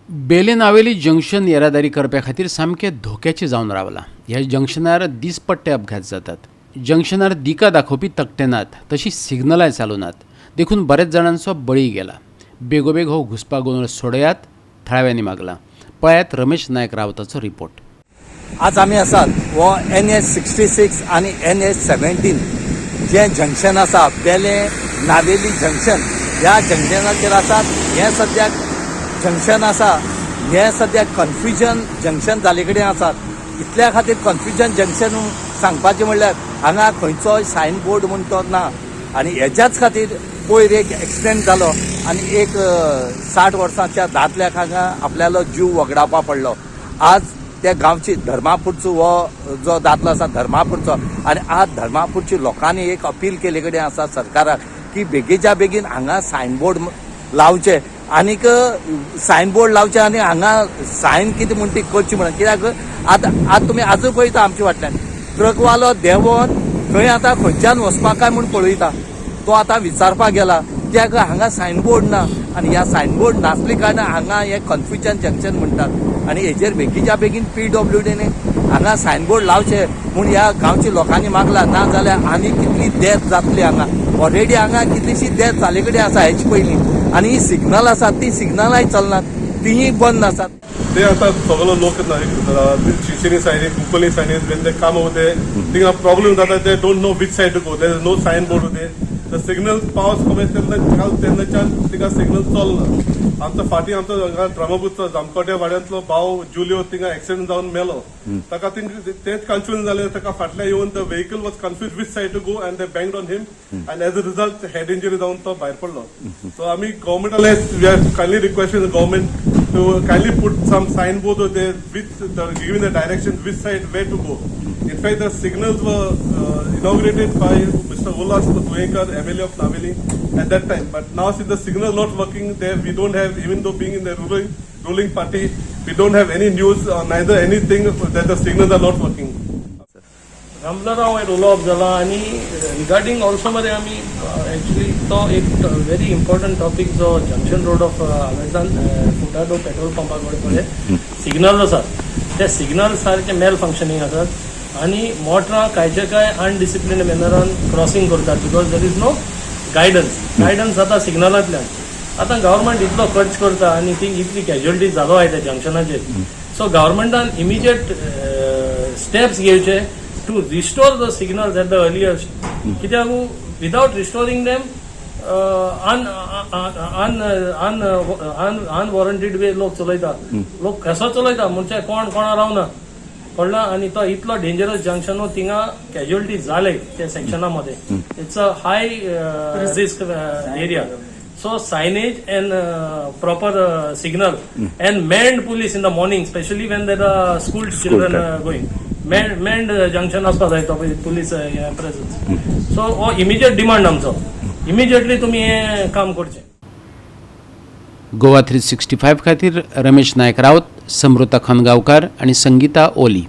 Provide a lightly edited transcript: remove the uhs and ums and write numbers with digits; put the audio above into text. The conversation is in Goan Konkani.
बेलें नावेली जंक्शन येरादारी करप्या खातीर सामकें धोक्याचें जावन रावलां. ह्या जंक्शनार दिसपट्टे अपघात जातात. जंक्शनार दिका दाखोवपी तकटे नात, तशीं सिग्नलांय चालू नात, देखून बऱ्याच जाणांचो बळी गेला. बेगोबेग हो घुसपा गोंदळ सोडयात, थळाव्यांनी मागलां. पळयात रमेश नायक रावताचो रिपोर्ट. आज आमी आसात हो एनएच 66 आनी एनएच 17 जें जंक्शन आसा, बेलें नावेली जंक्शन, ह्या जंक्शनाचेर आसात. हें सद्याक जंक्शन आसा, हें सद्याक कन्फ्युजन जंक्शन जाले कडेन आसात. इतल्या खातीर कन्फ्युजन जंक्शन सांगपाचें म्हणल्यार हांगा खंयचोय सायन बोर्ड म्हूण तो ना आनी हेज्याच खातीर पयर एक एक्सिडेंट जालो आनी एक 60 वर्सांच्या दादल्याक हांगा आपल्यालो जीव वगडावपा पडलो. आज त्या गांवची धर्मापूरचो हो जो दादलो आसा धर्मापूरचो आनी आज धर्मापूरची लोकांनी एक अपील केले कडेन आसा सरकाराक की बेगीच्या बेगीन हांगा सायन बोर्ड लावचे आनीक सायन बोर्ड लावचे आनी हांगा सायन कितें म्हण ती करची म्हणून. कित्याक आतां आज तुमी आजूय पळयता, आमच्या फाटल्यान ट्रकवालो देंवोन थंय आतां खंयच्यान वचपाक काय म्हूण पळयता. तो आतां विचारपाक गेला, कित्याक हांगा सायन बोर्ड ना आनी ह्या सायन बोर्ड नासले कारणान हांगा हे कन्फ्युजन जंक्शन म्हणटात आनी हेजेर बेगीच्या बेगीन पीडब्ल्यूडीने हांगा सायन बोर्ड लावचे म्हूण ह्या गांवच्या लोकांनी मागला. ना जाल्यार आनी कितली डेथ जातली. हांगा ऑलरेडी हांगा कितलीशी डेथ जाले कडेन आसा हेचे पयलीं आनी ही सिग्नल आसात, ती सिग्नलाय चलनात, तीय बंद आसात. ते आता सगळो लोक चिंचणी सायडीन, कुंकळी सायडीन, when they come over there, थिंगा प्रॉब्लेम जाता. They don't know which side to go. There is no sign board there. The signal पावस कमी तेन्ना तेन्नाच्यान थिंगा सिग्नल चलना. आमचो फाटीं आमचो हांगा ड्रामापूरचो जामकोट्या वाड्यांतलो भाव जुलियो थिंगा एक्सिडेंट जावन मेलो. ताका थिंग तेच कन्फ्युजन जालें. ताका फाटल्यान येवन the vehicle was confuse which side to go and they banged on him and as a result head injury जावन तो भायर पडलो. सो आमी गव्हर्मेंटाले, we are kindly requesting the government to kindly put some signboard over there with the giving the directions which side where to go. In fact, the signals were inaugurated by Mr. Ulhas Tuyenkar, MLA of Navelim, at that time. But now since the signal not working there, we don't have, even though being in the ruling party, we don't have any news or neither anything that the signals are not working. रमलराव वयर उलोवप जालां आनी रिगार्डींग ऑल्सो मरे, आमी एक्चुली तो एक व्हेरी इम्पॉर्टंट टॉपीक जो जंक्शन रोड ऑफ हावेसान फुटाडो पेट्रोल पंपा कडेन पळय सिग्नल आसात, ते सिग्नल सारके मेल फंक्शनींग आसात आनी मोटरां कांयचे कांय अनडिसिप्लीन मॅनरान क्रॉसिंग करतात because there is no guidance. Guidance जाता सिग्नलांतल्यान. आतां गव्हर्मेंट इतलो खर्च करता आनी ती इतली कॅज्युअलिटी जालो आहाय त्या जंक्शनाचेर, सो गव्हर्मेंटान इमिजिएट स्टेप्स घेवचे to restore the signals at the earliest, कित्याक without restoring them un un un unwarranted way लोक चलयता. लोक कसो चलयता म्हणजे कोण कोणा रावना, कळ्ळा? आनी तो इतलो डेंजरस जंक्शन, थिंगा कॅज्युअलिटी जाले त्या सेक्शना मध्ये. It's a high risk area, so signage and proper signal and manned police in the morning, specially when there are school children going, manned junction आसपा जाय तो पुलीस प्रेझन्स. सो हो इमिजिएट डिमांड आमचो, इमिजिएटली तुमी हें काम करचें. गोवा 365 खातीर रमेश नायक राऊत, समृता खनगांवकार आणि संगीता ओली.